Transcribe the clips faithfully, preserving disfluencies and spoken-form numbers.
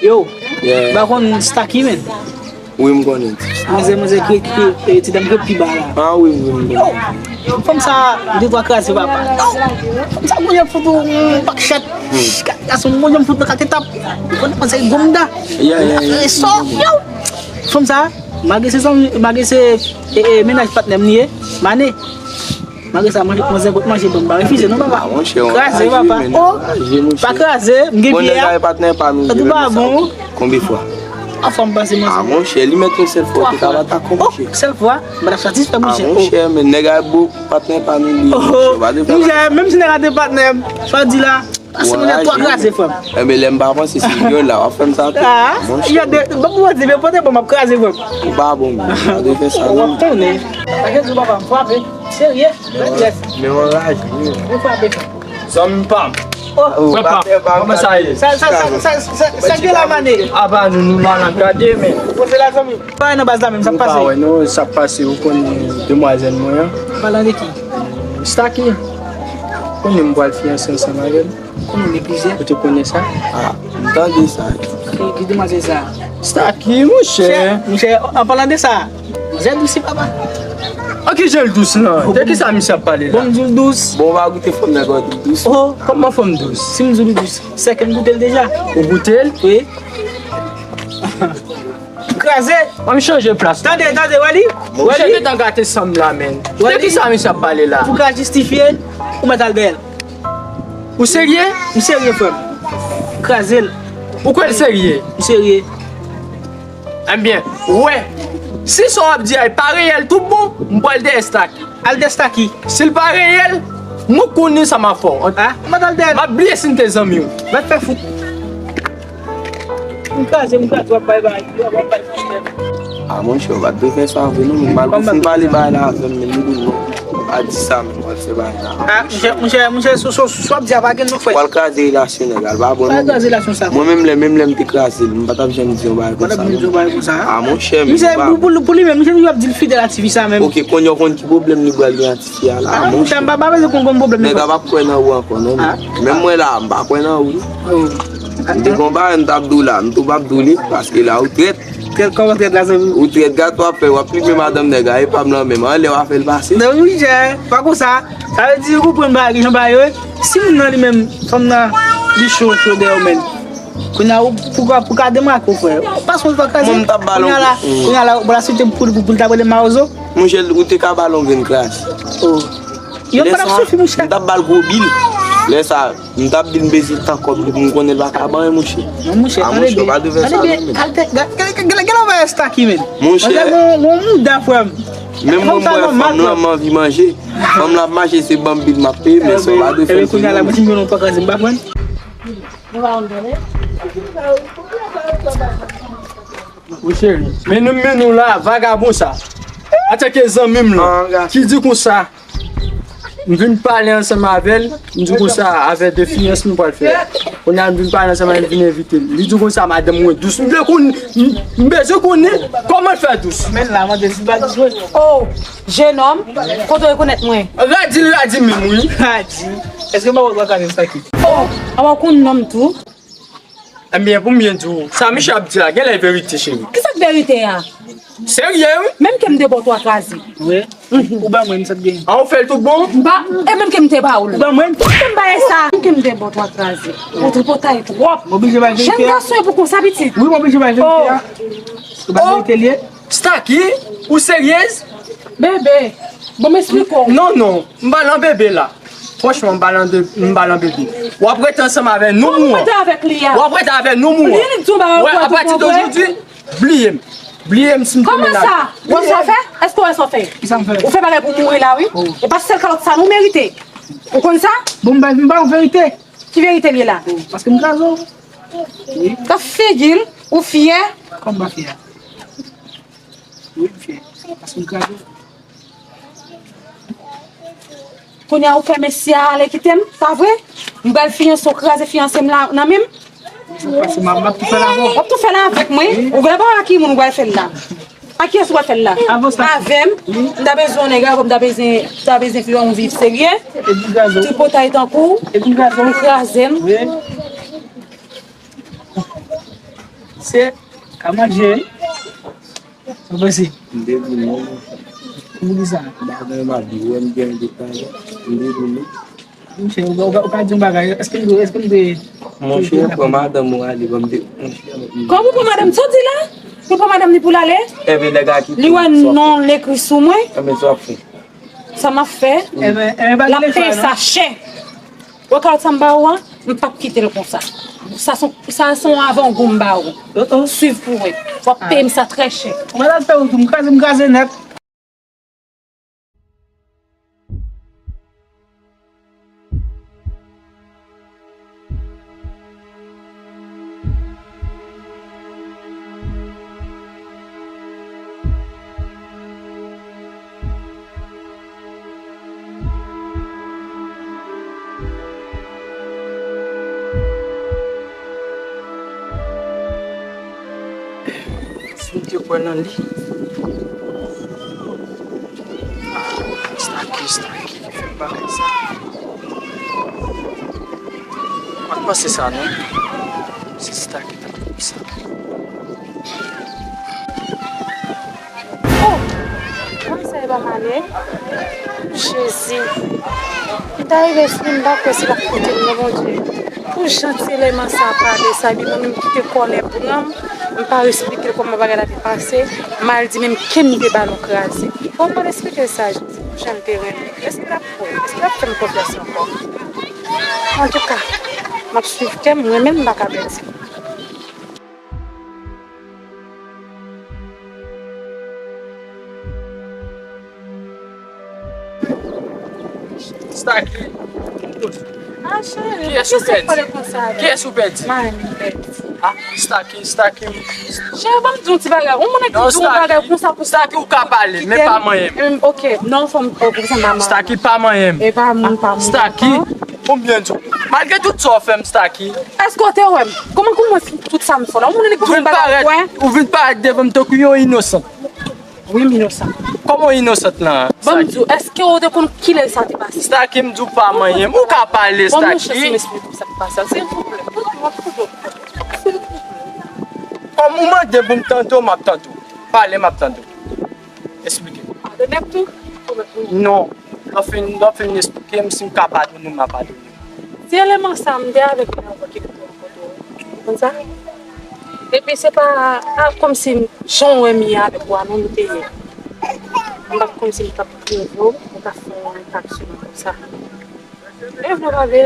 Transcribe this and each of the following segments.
Yo, yeah, ba konn Stacky, men. Wi, m konnen. Manzè, manzè, kre, kre, eh, ti dam kre pi ba la. Ah, wi, wi, m konnen. Yo, fanm sa, de twa kraze, papa. Yo, fanm sa, mwen, fout ou, mm, pak chat. Gason, mwen, fout ou, kat etap. Ou konnen, manzè, gomda. Yeah, yeah, yeah. Yo, fanm sa, malgre se, malgre se, eh, eh, mennaj patnè m li ye, Mane. Malgre sa, manje, manzè pot manje ban m pa refize non, papa. Ah, monchè, on kraze, papa. Oh, pa kraze, m gen pye a. Bon, nèg la e patnè pa nou. Sa tou pa bon. Konbyen fwa? A fwa m pase manzè. Ah, monchè, li mèt yon sèl fwa, te ka bat ak ou, monchè. Sèl fwa, m pa t ap satisfè, monchè. Ah, monchè, men nèg la e bo patnè pa nou li, monchè. Pa de fwa. Monchè, menm si nèg la te patnè m, sa w di la, pase mwen twa kraze, frè m. Enben, lè m pa panse se yon la, w ap fè m sa tou. Ah, monchè. Yo de, bon, bon, di, men pote bon, m ap kraze, frè m. Ou pa bon, men. Pa de fè sa, non. W ap konnen. Sa gen di papa m frape. Serye? Men anraje wi. Ou frape. Zanmi pa m. Oh, frè pa m, kòman sa ye? Sa, sa, sa, sa, sa, sa gen la, Mane? Apa nou, nou malad, gade, men. Ou poze la, zanmi. Pa nan baz la menm, sa k pase? Ou pa wè non, sa k pase, ou konn demwazèl mwen an? Palan de ki? Stacky. Konnen m pral fiyanse ansanm avè l. Konnen w gen plizyè? Ou te konnen sa? Ah, m tande sa. Ki, ki demwazèl sa? Stacky, monchè. Monchè, an palan de sa, manzè dous wi, papa. An ki jan l dous lan? De ki sa misye ap pale la? Bon, m di l dous. Bon, w pa goute fanm nan, w di l dous. Oh, kòman fanm dous? Si m di w li dous, sèke m goute l deja. Ou goute l? Wi. Kraze. An m chanje plas. Tande, tande, w a li? Monchè, gentan gate san m la, men. De ki sa misye ap pale la? Pou ka jistifye, ou mèt al dèyè l. Ou serye? M serye, frè m. Kraze l. Ou kwè l serye? M serye. Ebyen, wè. Si sa w ap di a e pa reyèl tout bon, m pral dèyè Stacky. Al dèyè Stacky. Si l pa reyèl, mwen konnen sa m ap fè w. Ah, m ap al dèyè l. M ap bliye si n te zanmi w. Mèt fè fout. M kraze, m kraze, w ap bay bagay, w ap bay sistèm. Ah, monchè, w pa t dwe fè sa vre non, men malgre w fin pale bagay la avè m, men li di non. W pa di sa, men w ap fè bagay la. Ah, monchè, monchè, monchè, so, so, so w ap di a pa gen non, frè. W al kraze relasyon nèg la, l pa bon non. Pa kraze relasyon sa. Mwen menm lè, menm lè m te kraze l, m pa t ap janm di yon bagay konsa non. Pa t ap janm di yon bagay konsa, a? Ah, monchè, men pou, pou, pou li menm, monchè, li ap di l fidèl a tifi sa menm. Ok, kounye a w konn ki pwoblèm li pral gen a tifi a la, a, monchè. M pa, m pa bezwen konn, konn pwoblèm li. Nèg la p ap kwè nan ou ankò non, men. Menm mwen la, m pa kwè nan ou. M te konn bagay m t ap di w la, m tou p ap di w li, paske la ou trèt. Trèt kòman trèt la, zanmi? Ou trèt, gad w ap fè, w ap plimen madanm nèg la, e pa m lan menm, anlè w a fè l pase. Non, monchè, pa konsa. Sa vle di, ou konprann bagay jan bagay yo ye? Si moun nan li menm, fanm nan, li cho, cho dèyè w menm. Kounye a, ou, pou ka, pou ka demake w, frè. Ou pa sonje w kraze. Mwen, m t ap ba l yon kout. Kounye a la, kounye a la, bon, la, si w te pou, pou, pou l ta rele Mawozo. Monchè, ou te ka ba l yon grenn kras. Oh. Yo pa t ap sifi, monchè. M t ap ba l gwo bil. Lè sa, m t ap di l m bezwen tan kòb li pou m konnen l pa ka ban anyen, monchè. Non, monchè, tande byen, tande byen. Al te, gade, gade, gade, gade, gade, Stacky, men. Monchè. Gon, gon mouda, frè m. Menm mwen, m wè fanm lan, m anvi manje. Fanm lan ap mache, se ban m bil m ap peye, men sa w pa dwe fè l. Ebyen, kounye a la, mwen, si m jwenn yon twa kraze, m pa pran. Wi, cheri. Men nou, men nou la, vagabon sa. Antanke zanmi m lan, ki di konsa, m vin pale ansanm avè l, m di konsa, afè de fiyans nou pral fè. Kounye a m vin pale ansanm avè l, m vin envite l. Li di konsa, madanm mwen dous. M vle konn, m, m bezwen konnen kòman l fè dous. Men la, mande si l pa dous vre. Oh, jenòm, kote w rekonèt mwen? Radi l radi menm, wi. Radi. Èske m pa wè w kraze sa ki? Oh, a w konn non m tou. Ebyen, pou m byen di w, sa misye ap di a, genlè verite, cheri. Kisa k verite a? Serye, wi. Menm ke m te ba w twa kraze. Wi. Ou ban mwen, sa t gen? A, ou fè l tout bon? M ba, e menm ke m te ba w l. Ou ban mwen? Ou fè m bay sa. Menm ke m te ba w twa kraze. Ou tripotay twòp. M oblije bay verite a. Jèn gason e pou konsa, pitit. Wi, m oblije bay verite a. Oh. Ou bay verite l ye? Stacky, ou seryez? Bebe, bon, m esplike w. Non, non, m pa nan bebe la. Franchman, m pa nan de, m pa nan bebe. W ap rete ansanm avè nou mwen. W ap rete avèk li a. W ap rete avè nou mwen. Li, li di w bagay ou kwè, apati de jodi, bliye m. Bliye m si m te mennaj. Kòman sa? Wè sa w fè? Èske w wè sa w fè? Kisa m fè? Ou fè bagay pou mouri la, wi. Oh. E pa sèl kalòt sa nou merite. Ou konn sa? Bon, m ba, m ba w verite. Ki verite l ye la? Oh, paske m kraze w. Wi. Gad figi l, ou fyè? Kòman m pa fyè? Wi, m fyè. Paske m kraze w. Kounye a ou fè mesye a ale kite m, pa vre? M pral fiyanse w, kraze fiyanse m la nan men m. Paske m ap, m ap tou fè l avè w. W ap tou fè l avèk mwen? Wi. Ou vle pa wè a ki moun ou pral fè l la? A kiyès ou pral fè l la? Avè w, sa. Avè m? Wi. M ta bezwen yon nèg avè w, m ta bezwen, m ta bezwen fè yon viv serye. Epi m kraze w. Tripotay tankou w. Epi m kraze w. Ou kraze m. Wi. Se ka manje, wi. Sa pase? M te di non, monchè. Pou ki sa? M pa gen m ap di w, m gen de tan, m te di non. Monchè, ou ka, ou ka, ou ka di yon bagay, èske m dwe, èske m dwe... Monchè, pran madanm ou ale, ban m de, monchè. Kòman ou pran madanm? Sa w di la? Ou pran madanm li pou l ale? Enben, nèg la kite. Li wè non l ekri sou mwen. Enben, sa w ap fè? Sa m ap fè? Enben, enben, pa gen lechwa, non. L ap peye sa chè. Wè kalòt sa m ba ou an, m p ap kite l konsa. Sa se, sa se yon avangou m ba ou. Swiv pou wè. W ap peye m sa trè chè. Mwen al fè ou tou, m kraze, m kraze nèt. Si m te kwè nan li. Ah, Stacky, Stacky ki fè m bagay sa. M pa t panse sa non. Se Stacky ki t ap fè m sa. Oh! Mwen sa e pa male. Jezi. M ta rive sou li, m pa kwè si l ap koute m non, Bondye. Pou jan ti eleman sa pale sa, epi mwen menm kite kòlè pran m, m pa esplike l kòman bagay la te pase, m al di menm ke m te ba nou kraze. Bon, m pral esplike l sa, Jezi, pou jan l te renmen. Èske l ap kwè? Èske l ap fè m konfyans ankò? Antouka, m ap swiv kè m, mwen menm m pa ka pèdi. Stacky. Ah, cheri, kiyès ou pèdi? Kiyès ou pèdi? Mwen pèdi. Ah, Stacky, Stacky. Cheri, ban m di yon ti bagay. Yon moun ki di yon bagay konsa pou Stacky, ou ka pale, men pa manyen m. Ok, non, fò m, ok, sa m pa manyen. Stacky, pa manyen m. E pa moun, pa moun. Stacky, konbyen di w? Malgre tout sa w fè m, Stacky. Èske w te wè m? Kòman, kòman tout sa m fè la? Yon moun ki di yon bagay, ou vin parèt devan m tankou yon inosan. Wi, m inosan. Kòman w inosant lan? Ban m di w, èske w te konn kilè sa te pase? Stacky, m di w pa manyen m. Ou ka pale, Stacky. Ban m yon chans m esplike w sa k pase a, silvouplè. Silvouplè. Kòm ou mande pou m tande w, m ap tande w. Pale, m ap tande w. Esplike. Padone m tou? Non. Lè w fin, lè w fin esplike m, si m ka padone w, m a padone w. Ti eleman sa, m te avèk li nan yon kote kote w. Konn sa? Epi se pa, pa kòmsi jan w wè m ye avèk ou a non, nou te ye. M pa t konn si m t ap twouve w, ou t ap fè yon etap sou mwen konsa. E vre pa vre,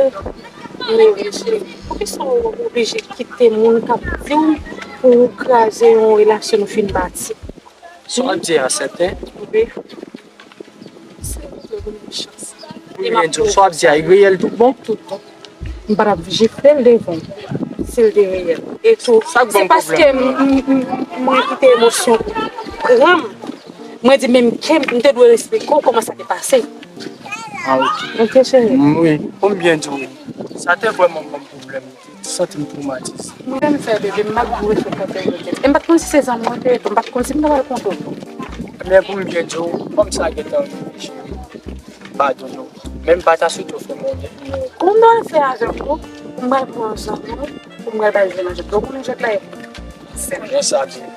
m reve cheri. Poukisa w oblije kite moun k ap di w pou w kraze yon relasyon nou fin bati? Sa w ap di a sèten? Wi. Silvouplè, ban m yon chans. Wi, Angel, sa w ap di a, e reyèl tout bon? Tout bon. M pa t ap jifle l devan w, si l te reyèl. E tou, se paske m, m, m, mwen kite emosyon pran m. Mwen di, menm ke m te dwe esplike w kòman sa te pase. Ah, ok. Ok, cheri. Mm, wi, pou m byen di w, sa te vrèman ban m pwoblèm. Santi m twomatize. Mwen menm fè bebe, m pa t dwe frekante mwen tèt. E m pa t konn si se zanmi mwen te ye tou, m pa t konn si m ta pral kontre w tou. Men pou m byen di w, kòm sa gentan rive, cheri, m padone w. Men m pa ta swete w fè m yon dènye erè. Kòman w fè avè m tou? M pral pran yon zanmi w, pou m pral ba l jwèt nan jwèt. Ou konnen jwèt la e bon. Sèl jan sa byen.